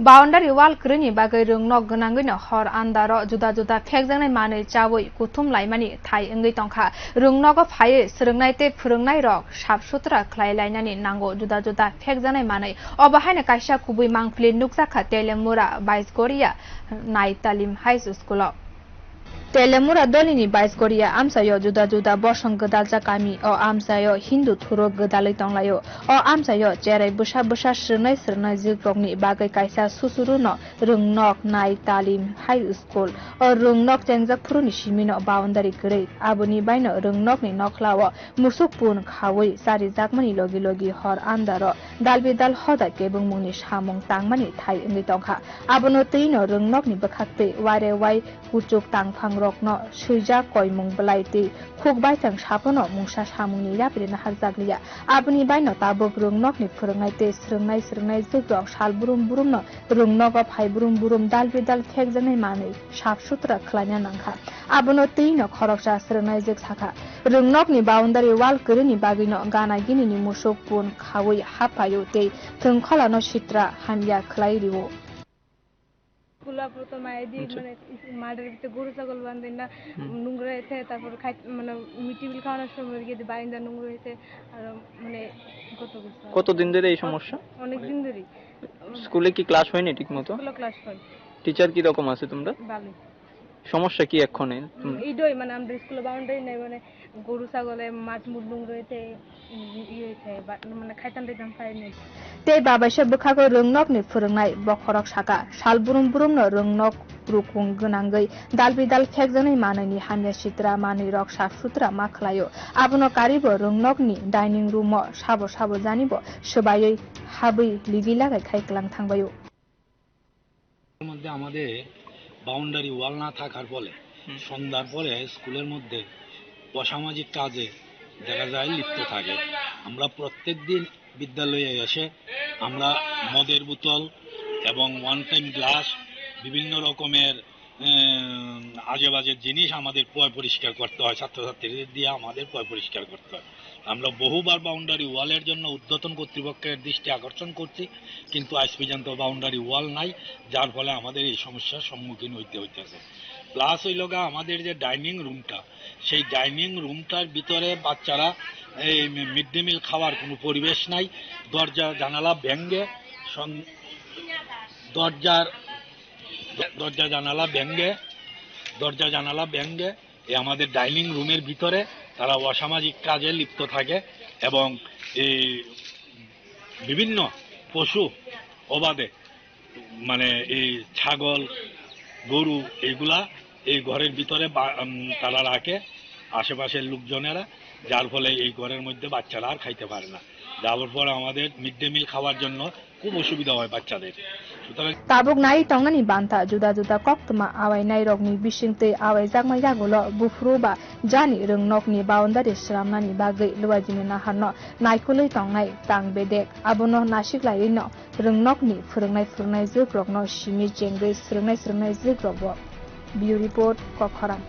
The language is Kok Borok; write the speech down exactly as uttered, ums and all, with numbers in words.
Boundary wall kwrwini bagwi rwngnok gwnangwino hor andaro juda juda phekjaknai manwi chawi kuthum laimani thai wngwi tongkha. Rwngnogo phaiwi swrwngnai tei phwrwngnairok sap sutra khlai lainani nango juda juda phekjaknai manwi. Obo haino kaisa kubui mangpili nukjakha Telemura Baisgoria Nai Talim High School-o. Telemura dolini Baisgoria amchaio juda juda bosong gwdaljak kami. O amchaio Hindu thuruk gwdalwi tonglaio. O amchaio cherai bwsa bwsa srwnai srwnai jwkrokni bagwi kaisa susuruno rwngnok Nai Talim High School. O rwngnok chengjak phuruni simino boundary kwrwi. Aboni baino rwngnokni nokhlao musuk pun khaui charijakmani logi logi hor andaro dalbidal hoda kebengmungni samung tangmani thai wngwi tongkha. Abono twino rwngnokni bwkhaktwi ware wai kuchuk tangphang rokno swijak koimung bwlai tei khuk baithang sapono mungsa samungni yapri naharjakliya. Aboni baino tabuk rwngnokni phwrwngnai tei swrwngnai swrwngnai jwkrok sal brum brumno rwngnogo phai brum brum dal bidal phekjaknai manwi sap sutra khlaina nangkha. Abono twino khoroksa swrwngnai jwk sakha. Rwngnokni boundary wall kwrwini bagwino gana ginini musuk pun khaui haphaio tei thwngkholano sitra hamya khlai rio. School আপাতত মায়েদি মানে মাঠের ভিতরে গরু ছাগল বান্ধে না, নোংরা হয়েছে, তারপর খাই মানে মিড ডে মিল খাওয়ানোর সময় গিয়ে বারিন্দা নোংরা হয়েছে, আর মানে গত বছর। কতদিন ধরে এই সমস্যা? অনেক দিন ধরেই। স্কুলে কি ক্লাস হয়নি ঠিক মতো? স্কুলে ক্লাস হয়। টিচার কি রকম আছে তোমরা? ভালো। সমস্যা কি এখন এই? হুম, এইটাই মানে আমরা স্কুলে বাউন্ডারি নাই, মানে গরু ছাগলে মাঠ মুঠ নোংরা হয়েছে, উম, ইয়ে হয়েছে, বা-, মানে খাইতাম টাইতাম পাইনি। Tei babaisa bwkhago rwngnokni phwrwngnai bokhorok saka, sal brum brumno rwngnok rukung gwnangwi dalbidal phekjaknai manwini hamya sitra manwirok sap sutra ma khlaio. Abono karibo rwngnokni dining room-o sabo sabo janibo swbaiwi habwi ligi lagai khai kwlang thangbaio. এর মধ্যে আমাদের boundary wall না থাকার ফলে সন্ধ্যার পরে স্কুলের মধ্যে অসামাজিক কাজে দেখা যায় লিপ্ত থাকে। আমরা প্রত্যেক দিন বিদ্যালয়ে এসে আমরা মদের বোতল এবং ওয়ান টাইম গ্লাস, বিভিন্ন রকমের, আহ, আজেবাজে জিনিস আমাদের পয় পরিষ্কার করতে হয়, ছাত্রছাত্রীদের দিয়ে আমাদের পয় পরিষ্কার করতে হয়। আমরা বহুবার বাউন্ডারি ওয়ালের জন্য ঊর্ধ্বতন কর্তৃপক্ষের দৃষ্টি আকর্ষণ করছি, কিন্তু আজ পর্যন্ত বাউন্ডারি ওয়াল নাই, যার ফলে আমাদের এই সমস্যার সম্মুখীন হইতে হইতেছে। প্লাস হইল গা আমাদের যে ডাইনিং রুমটা, সেই ডাইনিং রুমটার ভিতরে বাচ্চারা এই মিড ডে মিল খাওয়ার কোনো পরিবেশ নাই। দরজা জানালা ভেঙে সং-, দরজার, দরজা জানালা ভেঙে, দরজা জানালা ভেঙে এই আমাদের ডাইনিং রুমের ভিতরে তারা অসামাজিক কাজে লিপ্ত থাকে এবং এই বিভিন্ন পশু অবাধে, মানে এই ছাগল, গরু, এইগুলা এই ঘরের ভিতরে বা-, উম, তারা রাখে আশেপাশের লোকজনেরা, যার ফলে এই ঘরের মধ্যে বাচ্চারা আর খাইতে পারে না। যাওয়ার পর আমাদের মিড ডে মিল খাওয়ার জন্য খুব অসুবিধা হয় বাচ্চাদের। সুতরাং Tabuk nai tongnani banta juda juda koktwma awainairokni bisingtwi awaijakma yagulo buphuru ba jani rwngnokni boundary swnamnani bagwi Luaijini naharno naikolwi tongnai tang bedek. Abono nasiklaiwino rwngnokni phwrwngnai phwrwngnai jwkrokno simi chengwi swrwngnai swrwngnai jwkrokbo. Bureau Report, Kokhoram.